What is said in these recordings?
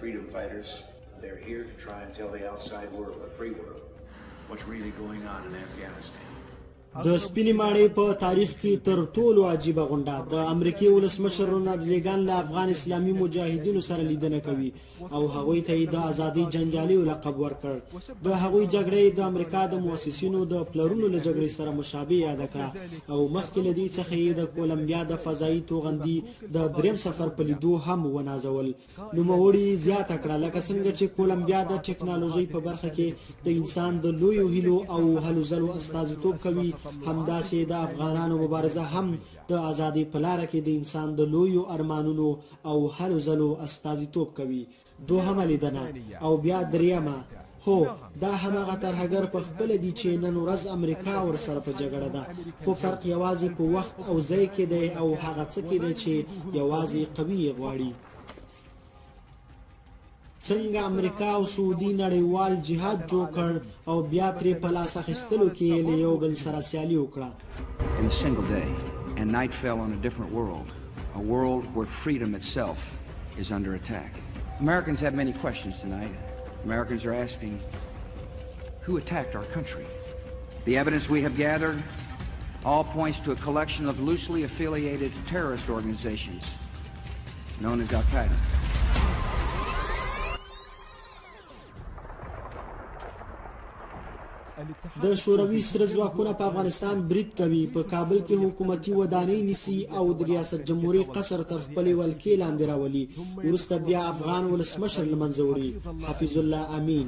freedom fighters. They're here to try and tell the outside world, the free world, what's really going on in Afghanistan. د سپینې ماڼۍ په تاریخ کې تر ټولو عجیبه غونډه د امریکې ولسمشر رونالډ ریګان له افغان اسلامي مجاهدینو سره لیدنه کوي او هغوی ته یې د ازادۍ جنګیالیو لقب ورکړ. د هغوی جګړه یې د امریکا د مؤسسینو د پلرونو له جګړې سره مشابه یاده کړه او مخکې له دې څخه یې د کولمبیا د فضایي توغندي د دریم سفر په لیدو هم ونازول. نوموړي زیاته کړه، لکه څنګه چې کولمبیا د ټکنالوژۍ په برخه کې د انسان د لویو هیلو او هلو ځلو استازیتوب کوي، همداسې د افغانانو مبارزه هم د ازادۍ په لاره کې د انسان د لویو ارمانونو او هلو ځلو استازیتوب کوي. دوهمه لیدنه او بیا دریمه، هو دا هماغه ترهګر په خپله دي چې نن ورځ امریکا ورسره په جګړه ده، خو فرق یوازې په وخت او ځای کې دی او هغه څه کې دی چې یوازې قوي یې غواړي. څنګه امریکا او سعودي نړیوال جهاد جوړ کړ او بیا ترې په لاس اخیستلو کې له یو بل سره سیالي وکړه. In a single day, and night fell on a different world, a world where freedom itself is under attack. Americans have many questions tonight. Americans are asking, who attacked our country? The evidence we have gathered all points to a collection of loosely affiliated terrorist organizations known as Al-Qaeda. د شوروي سره ځواکونه په افغانستان برید کوي، په کابل کې حکومتي ودانۍ نیسي او د ریاست جمهوري قصر تر خپلې ولکې لاندې راولي. وروسته بیا افغان ولسمشر له منځه وړي، حفیظ الله امین.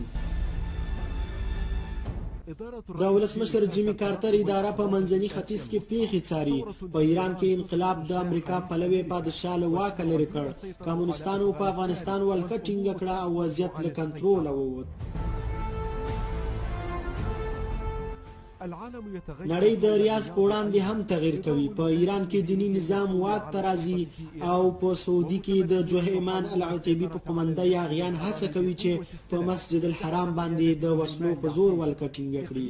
د ولسمشر جیمي کارتر اداره په منځني ختیځ کې پیښې څاري. په ایران کې انقلاب د امریکا پلوی پادشاه له واکه لرې کړ، کمونستانو په افغانستان ولکه ټینګه کړه او وضعیت له کنټروله ووت. نړۍ د ریاض په وړاندې هم تغییر کوي. په ایران کې دیني نظام واک ته راځي او په سعودي کې د جهیمان العتیبي په قومنده یاغیان هڅه کوي چې په مسجد الحرام باندې د وسلو په زور ولکه ټینګه کړي.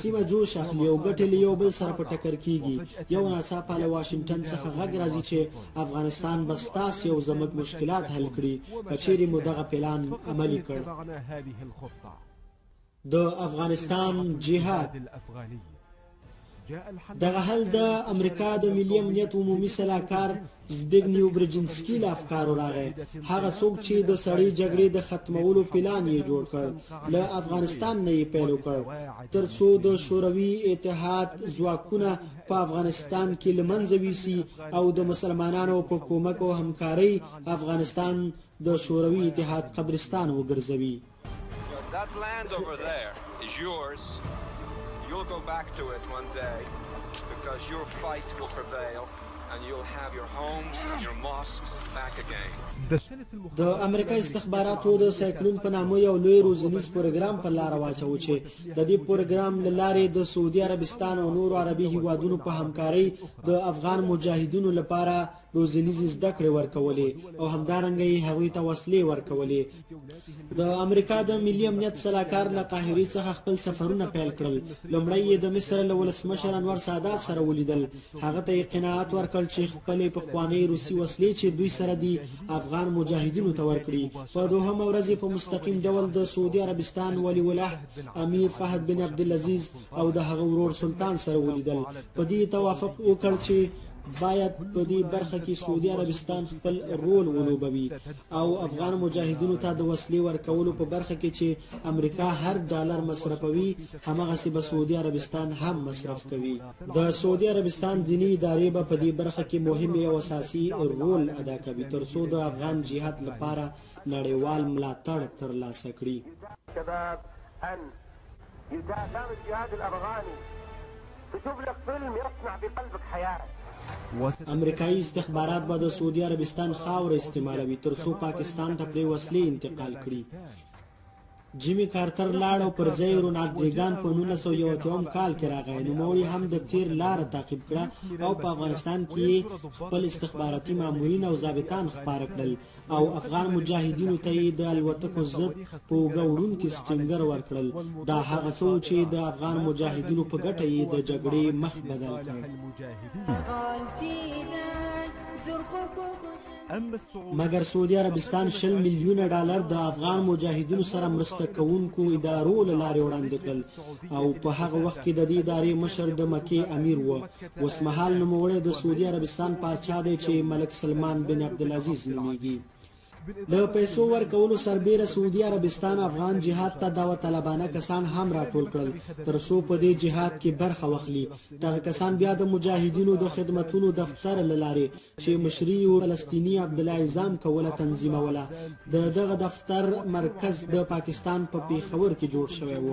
سیمه جوش اخلي او ګټې له یو بل سره په ټکر کیږي. یو ناڅاپه له واشنګټن څخه غږ راځي چې افغانستان به ستاسې او زموږ مشکلات حل کړي که چیرې مو دغه پلان عملي کړ. د افغانستان جهاد. دغه حل د امریکا د ملي امنیت عمومي سلاکار زبیګنیو برجنسکي له افکارو راغی، هغه څوک چې د سړې جګړې د ختمولو پلان یې جوړ کړ، له افغانستان نه یې پیل وکړ ترڅو د شوروي اتحاد ځواکونه په افغانستان کې له منځه ویسي او د مسلمانانو په کومک او همکارۍ افغانستان د شوروي اتحاد قبرستان وګرځوي. That land over there is yours. You'll go back to it one day because your fight will prevail and you'll have your homes and your mosques back again. د امریکا استخباراتو د سایکلون په نامه یو لوی روزنیز پروګرام په لاره واچاوه چې د دې پروګرام له لارې د سعودي عربستان او نورو عربي هیوادونو په همکارۍ د افغان مجاهدینو لپاره روزنیزې زده کړې ورکولې او همدارنګه یې هغوی ته وسلې ورکولې. د امریکا د ملي امنیت سلاکار له قاهرې څخه خپل سفرونه پیل کړل. لومړی یې د مصر له ولسمشر انور سادات سره ولیدل. هغه ته یې قناعت ورکړ چې خپلې پخوانۍ روسي وسلې چې دوی سره دي افغان مجاهدینو ته ورکړي. په دوهمه ورځ یې په مستقیم ډول د سعودي عربستان ولي العهد امیر فهد بن عبدالعزیز او د هغه ورور سلطان سره ولیدل. په دې توافق وکړ چې باید په دې برخه کې سعودي عربستان خپل رول ولوبوي او افغان مجاهدینو ته د وسلې ورکولو په برخه کې چې امریکا هر ډالر مصرفوي هماغسې به سعودي عربستان هم مصرف کوي. د سعودي عربستان دیني ادارې به په دې برخه کې مهم او اساسي رول ادا کوي ترڅو د افغان جهاد لپاره نړیوال ملاتړ ترلاسه کړي. امریکایي استخبارات به د سعودي عربستان خاوره استعمالوي ترڅو پاکستان ته پرې وسلې انتقال کړي. جیمي کارتر لاړ او پر ځای رونالډ ریګان په 1981 کال کې راغی. نوموړي هم د تیر لاره تعقیب کړه او په افغانستان کې خپل استخباراتي مامورین او ضابطان خپاره کړل او افغان مجاهدینو ته یې د الوتکو ضد په اوږه وړونکي سټینګر ورکړل. دا هغه څه و چې د افغان مجاهدینو په ګټه یې د جګړې مخ بدل کړ. مګر سعودي عربستان 20 میلیونه ډالر د افغان مجاهدینو سره مرسته کوونکو ادارو له لارې وړاندې کړل او په هغه وخت کې د دې ادارې مشر د مکې امیر و. اوسمهال نوموړی د سعودي عربستان پاچا دی چې ملک سلمان بن عبدالعزیز نومېږي. له پیسو ورکولو سربېره سعودي عربستان افغان جهاد ته داوطلبانه کسان هم راټول کړل تر څو په دې جهاد کې برخه واخلي. دغه کسان بیا د مجاهدینو د خدمتونو دفتر له لارې چې مشري یې فلسطیني عبدالله عزام کوله تنظیموله. د دغه دفتر مرکز د پاکستان په پېښور کې جوړ شوی و.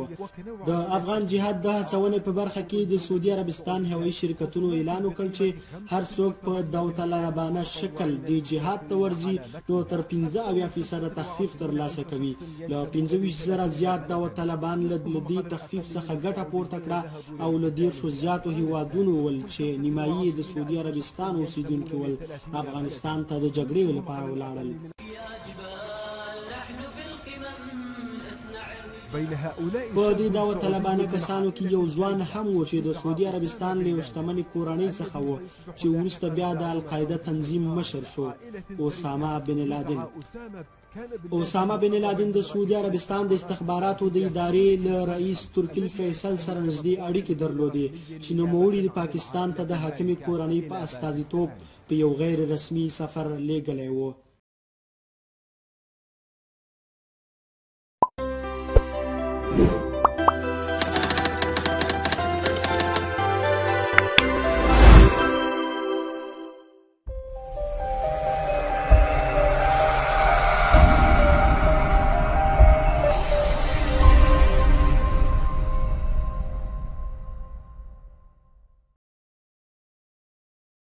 د افغان جهاد د هڅونې په برخه کې د سعودي عربستان هوایي شرکتونو اعلان وکړ چې هر څوک په داوطلبانه شکل دې جهاد ته ورځي نو تر 75% تخفیف ترلاسه کوي. له 25,000 زیات داوطلبان له دې تخفیف څخه ګټه پورته کړه او له 30 زیاتو هیوادونو ول چې نیمایي د سعودي عربستان اوسیدونکي ول افغانستان ته د جګړې لپاره ولاړل. په دې داوطلبانه کسانو کې یو ځوان هم و چې د سعودي عربستان له یو شتمنې کورنۍ څخه و چې وروسته بیا د القاعده تنظیم مشر شو، اسامه بن لادن. اسامه بن لادن د سعودي عربستان د استخباراتو د ادارې له رئیس ترکي فیصل سره نږدې اړیکې درلودې چې نوموړي د پاکستان ته د حاکمې کورنۍ په استازیتوب په یو غیر رسمي سفر لیږلی و.